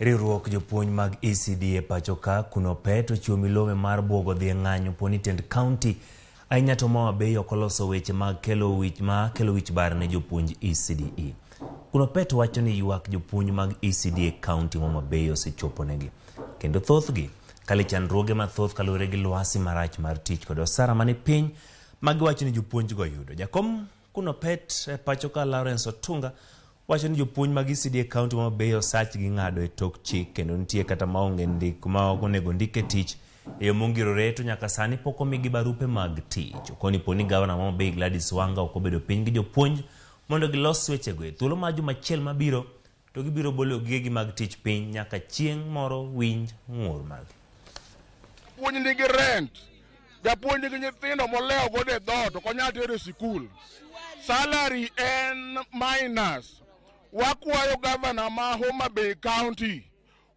Riwruok jopuonj mag ECD e pacho ka KUNOPET ochiwo milome mar buogo dhi e ng'anyo poni tend kaunti ahinya to Homa Bay ok oloso weche mag kelo wich ma kelo wich bar ne jopuonj ECDE. KUNOPET wacho ni ywak jopuonj mag ECD e kaunti Homa Bay osechopo negi kendo thothgi kale chandruoge mathoth kaluwore gi lwasi marach mar tich kod osara mani piny ma giwacho ni jopuonjgo yudo. Jakom KUNOPET e pacho ka Lawrence Otunga wacho ni jopuonj mag ECD e kaunti ma Homa Bay osachgi ng'ado e tok chik kendo nitie kata maonge ndik ma ok onego ndik e tich e yo mongirore to nyaka sani pok omigi barupe mag tich. Okoni poni gavana ma Homa Bay Gladys Wanga ok obedo piny gi jopuonj mondo gilos wechego e thuolo mar juma achiel mabiro to gibiro bolo gigegi mag tich piny nyaka chieng' moro winj ng'ur margi. Japuonj nigi rent, japuonj nigi nyithindo molewo godo e dhoot, ok onyal tero e sikul. Salary en minus. Wakwayo gavana ma Homa Bay County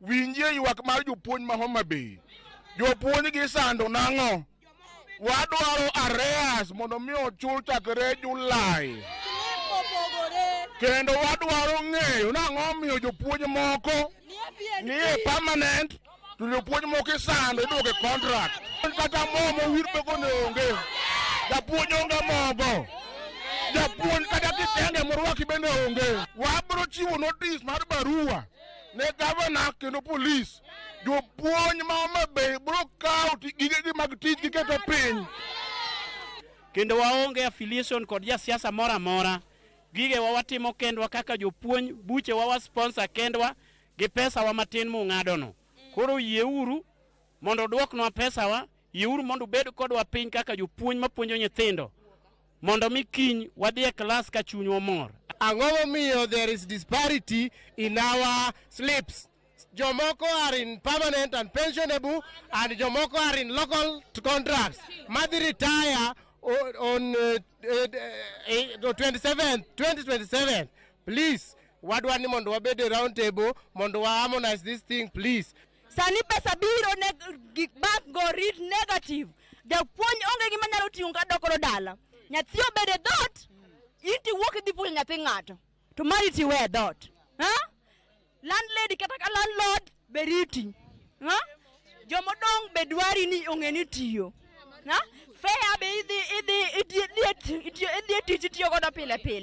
winjie ywak mar jopuonj ma Homa Bay. Jopuonj gisando nang'o? Wadwaro arrears mondo mi ochul chakre Julai. Kendo wadwaro ng'eyo nang'o miyo jopuonj moko nie permanent to jopuonj moko isando iduoke contract. Kata mo mowir bego ne onge. Japuonj onge mogo. Japuonj kata kitenge morwaki bende onge. Wabro chiwo notice mar barua ne gavana kendo polis. Jopuonj ma Homa Bay bro kawo gigegi mag tich giketo piny. Kendo waonge affiliation kod jasiasa moro amora. Gigewa watimo kendwa kaka jopuonj, buchewa wa sponsor kendwa gi pesawa matin mung'adono. Koro yieuru mondo oduoknwa pesawa, yieuru mondo ubed kodwa piny kaka jopuonj mapuonjo nyithindo mondo mi kiny wadhi e klas ka chunywa mor. Ang'o momiyo there is disparity in our slips? Jomoko are in permanent and pensionable and jomoko are in local contracts. Madhi retire on 27, 2027. Please, wadwa ni mondo wabed e round table mondo wa harmonize this thing, please. Sani pesa biro ne gik bank go read negative. Japuonj onge gima nyalo ting'o ka dok godo dala. Nyathi obedo e dhoot, in tiwuok idhi puonjo nyathi ng'ato. To mari tiwe e dhoot. Ha? Landlady kata ka landlord be riti. Ha? Jomodong' be dwari ni ong'e ni tiyo. Ha? Fare be idhi idhi idhi idhi e tich itiyo godo pile pile.